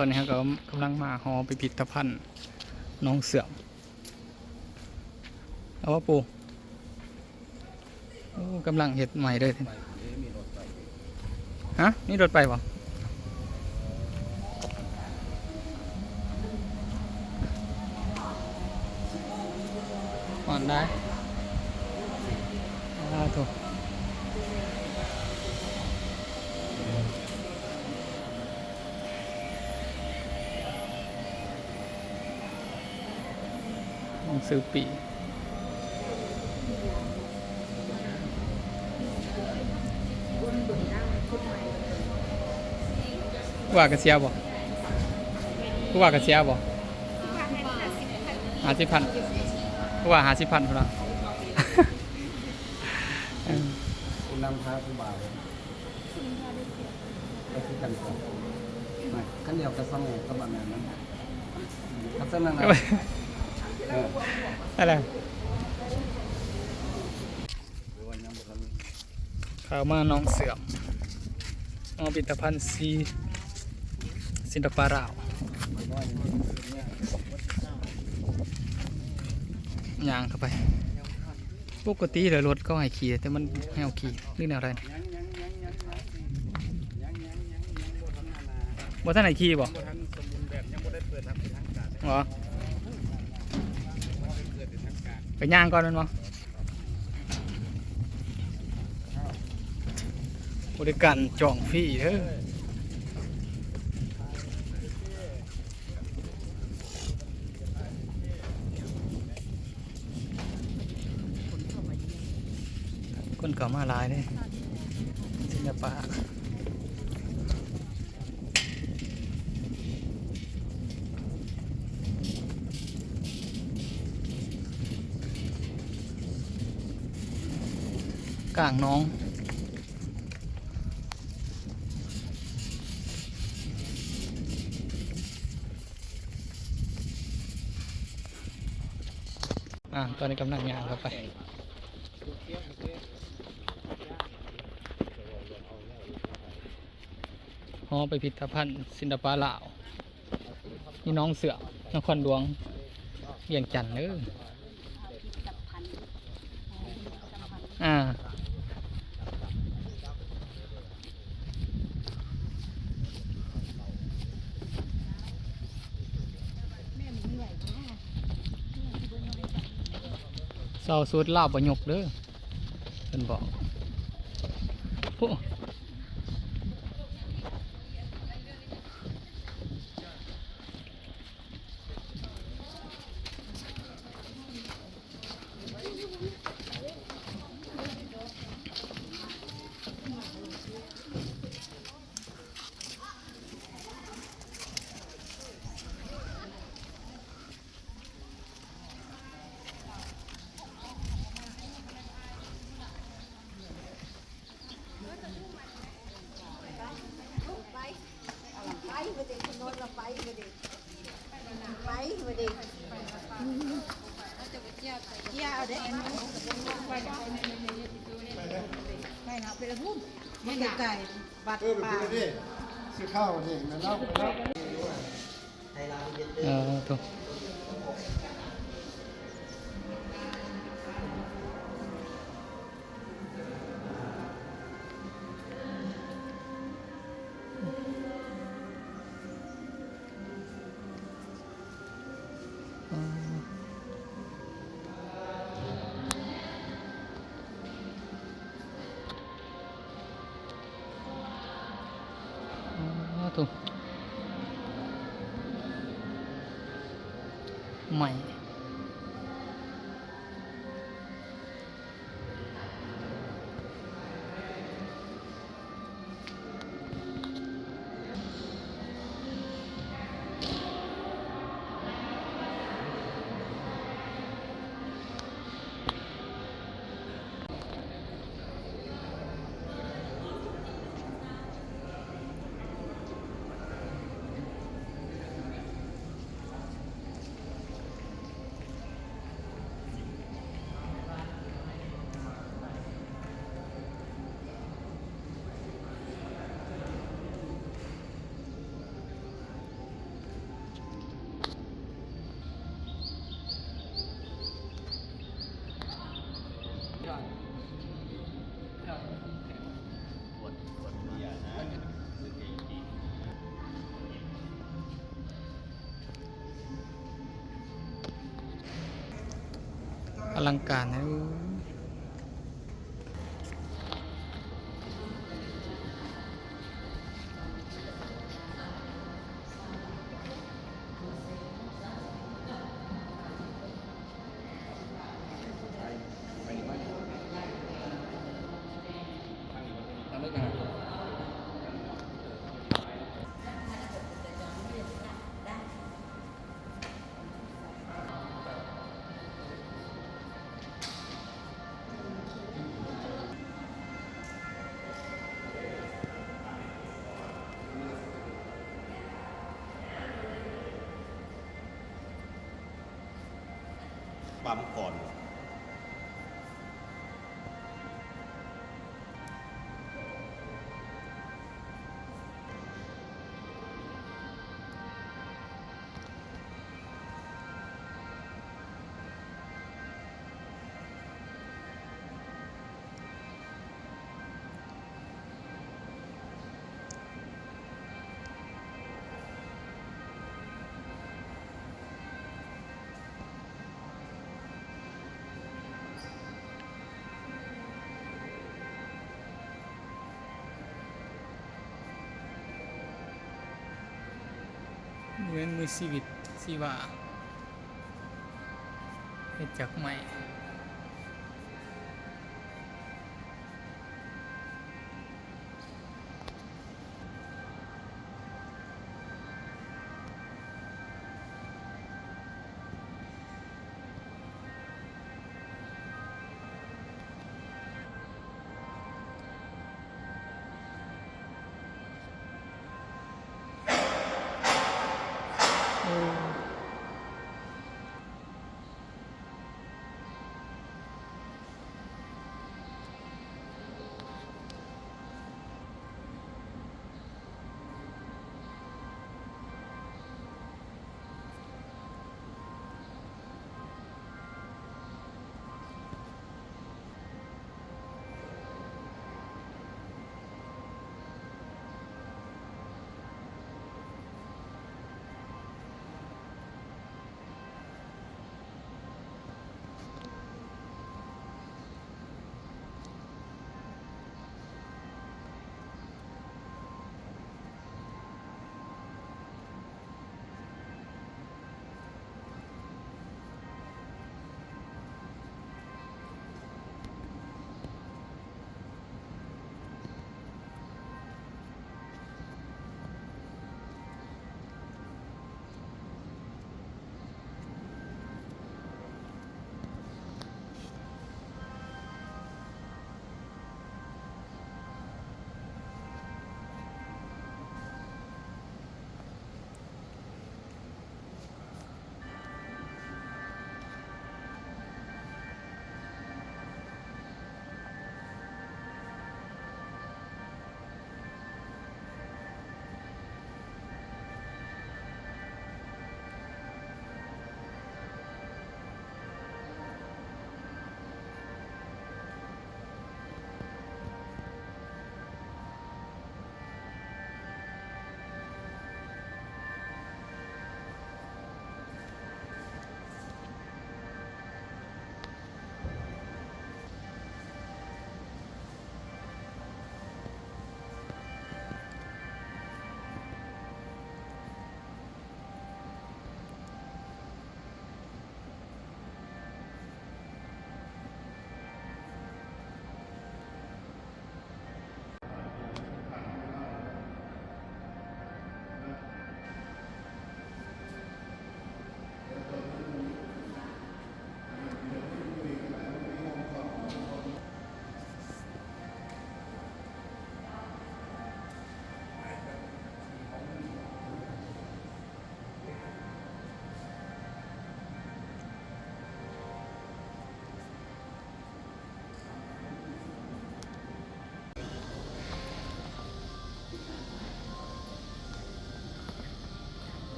ຕອນນີ້ເຮົາກໍກຳລັງມາຫໍພິພິທະພັນໜອງເຊື່ອມ. ເອົາບໍ່ປູ່? ໂອ້ ກຳລັງເຮັດໃໝ່ເລີຍ. ຮະ? ມີລົດໄປບໍ່? ຮ້ອນໄດ໋. ສາທຸ. ໜັງສືປີ ຜູ້ວ່າກະເສຍບໍ່? ຜູ້ວ່າກະເສຍບໍ່? ຫ້າສິບພັນ ຜູ້ວ່າຫ້າສິບພັນພຸ້ນນະ. ເອີ ຜູ້ນຳພາຜູ້ບ່າວ ໄປຄືກັນ ຄັນດຽວກັບສະໝອງກັບອັນນັ້ນນະ ຄັນຊັ້ນນັ້ນນະ. ເອີ ຫັ້ນແຫຼະ ເຂົ້າມາໜອງເຊື່ອມ ພິພິທະພັນສີ ສິລະປະລາວ ຍ່າງເຂົ້າໄປ. ປົກກະຕິແລ້ວລົດເຂົາໃຫ້ຂີ່ ແຕ່ມັນໃຫ້ເຮົາຂີ່ ຫຼືແນວໃດ? ບໍ່ທັນໃຫ້ຂີ່ບໍ່? ບໍ່ ໄປຍ່າງກ່ອນແມ່ນບໍ່? ບໍລິການຈອງຟຣີເດີ. ຄົນເຂົ້າມາຫຼາຍເດ້ ສິລະປະ ກາງໜອງ. ອ່າ ຕອນນີ້ກຳລັງຍ່າງເຂົ້າໄປ ຫໍພິພິທະພັນສິລະປະລາວ ຢູ່ໜອງເຊື່ອມ ນະຄອນຫຼວງວຽງຈັນເດີ. ອ່າ ເຊົາສຸດລາວບໍ່ຍົກເດີ ເພິ່ນບອກ. ໂອ້. ເອີ ໄປລະພຸ້ນ ມັນໄກໆ ວັດປ່າ ເອີ ໄປພຸ້ນເດ້ ຊິເຂົ້ານີ້ແມ່ນເນາະ. ເອີ ໂທ້. ໂອ້ ໂທ້ ໃໝ່. ເ ອະລັງການ. ປ້ຳກ່ອນ. ເປັນມືຊີວິດຊີວາ ເຮັດຈາກໄມ້.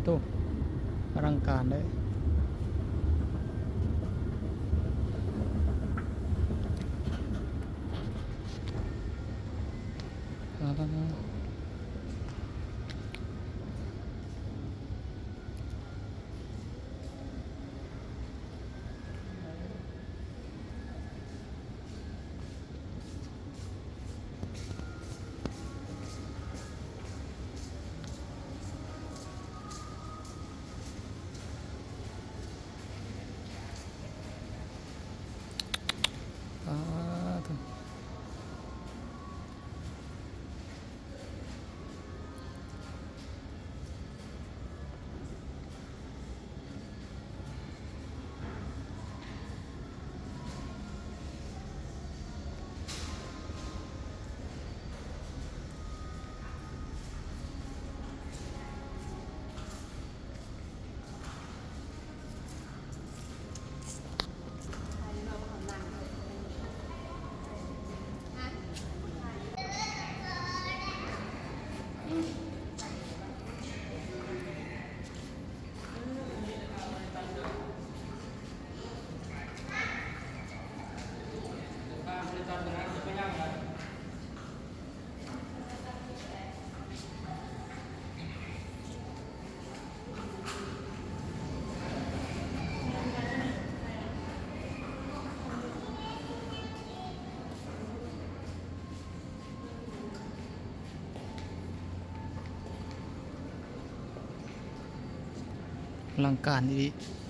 ໂຕ ອະລັງການເດ້. ປາດໂທ້. ອະລັງການອີ່ຫຼີ.